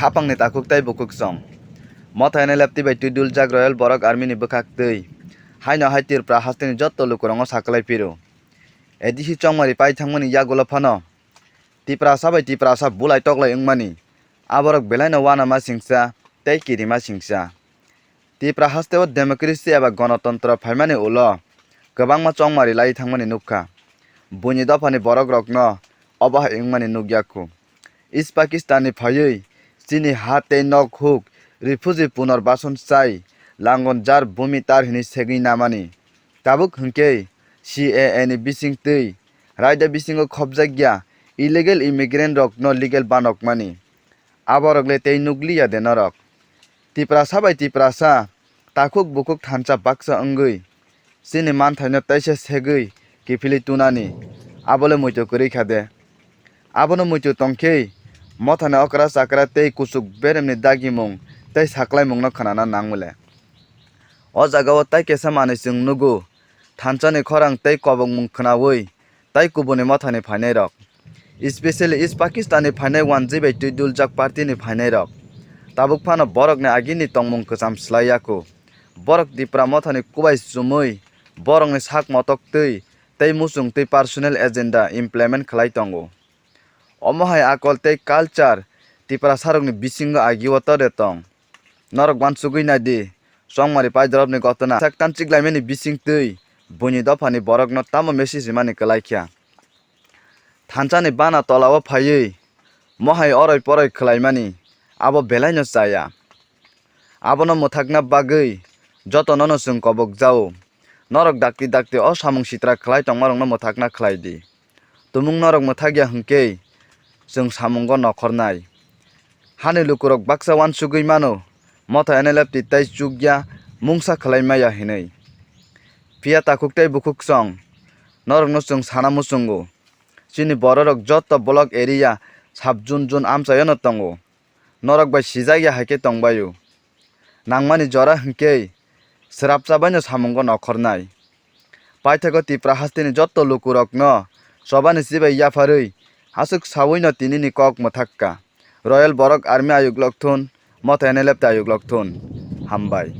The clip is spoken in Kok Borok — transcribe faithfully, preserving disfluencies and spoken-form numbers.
Khapangni takhuk tei bukhuk song. Motha N L F T bai twiduljak Royal Borok Army ni bwkhak twi. Haino hai Tripura hasteni jotto lukurongo saklai phiro. A D C chongmari pai thangmani yagulo phano Tiprasa bai Tiprasa bulai toklai wngmani. Aborok belaino uanama singsa tei kirima singsa. Tipra hasteo democracy eba gonotontro phaimani ulo kwbangma chongmari lai thangmani nukha. Buini dophani borokrokno obo hai wngmani nukya khu. East Pakistan ni phaiwi chini ha tei nok huk refugee punor bason chai langon jar bumi tar hwnwi segwi namani. Tabuk hwnkhe C A A ni bisingtwi raida bisingo khopjakya illegal immigrant rokno legal banokmani. Aborok le tei nukliya de norok. Tiprasa bai Tiprasa takhuk bukhuk thansa baksa wngwi chini manthaino teisa segwi kiphilwi tunani, abo le muitu kwrwi kha de. Abono muitu tongkhe mothani okra chakra tei kuchuk beremni dagimung tei saklaimungno khnana nangmole. O jagao tai kesa manwi chwng nugo, thansani khorang tei kobokmung khnaui tai kubuni mothani phainairok, especially East Pakistan ni phainai wanjwi bai twiduljak party ni phainairok. Tabuk phano borokni agini tongmung kwcham swlai yaku. Borok Tipra mothani kubai chumui borokni sak motok twi tei muchung twi personal agenda implement khlai tongo. Omo hai akol tei culture Tiprasarokni bisingo agio tode tong. Norok uansugwi nai di, chongmari paidorobni gotona sektan chiklaimani bisingtwi buini dophani borokno tamo message rimani kwlai kha. Thansani bana tolao phaiwi mohai oroi poroi khlaimani abo belaino chaya. Abono mwthakna bagwi jotonono chwng kobok jao. Norok dakti dakti o samung sitra khlai tongmarokno mwthakna khlai di. Tumung norok mwthakya hwnkhe chwng samungo nokhornai. Hani lukurok baksa uansugwi mano, motha N L F T tei chukya mungsa khlai maya hinwi. Phiya takhuk tei bukhuk song, norokno chwng sana muchungo. Chini bororok jotto block area sub zone zone amchaiono tongo. Norok bai sijak ya hai khe tong bai-o. Nangmani jora hwnkhe swrapsa baino samungo nokhornai. Paithago Tipra hasteni jotto lukurokno chobani chibai yapharwi aswk sawino tinini kok mwthak kha. Royal Borok Army ayuk lokthun, motha N L F T ayuk lokthun. Hambai.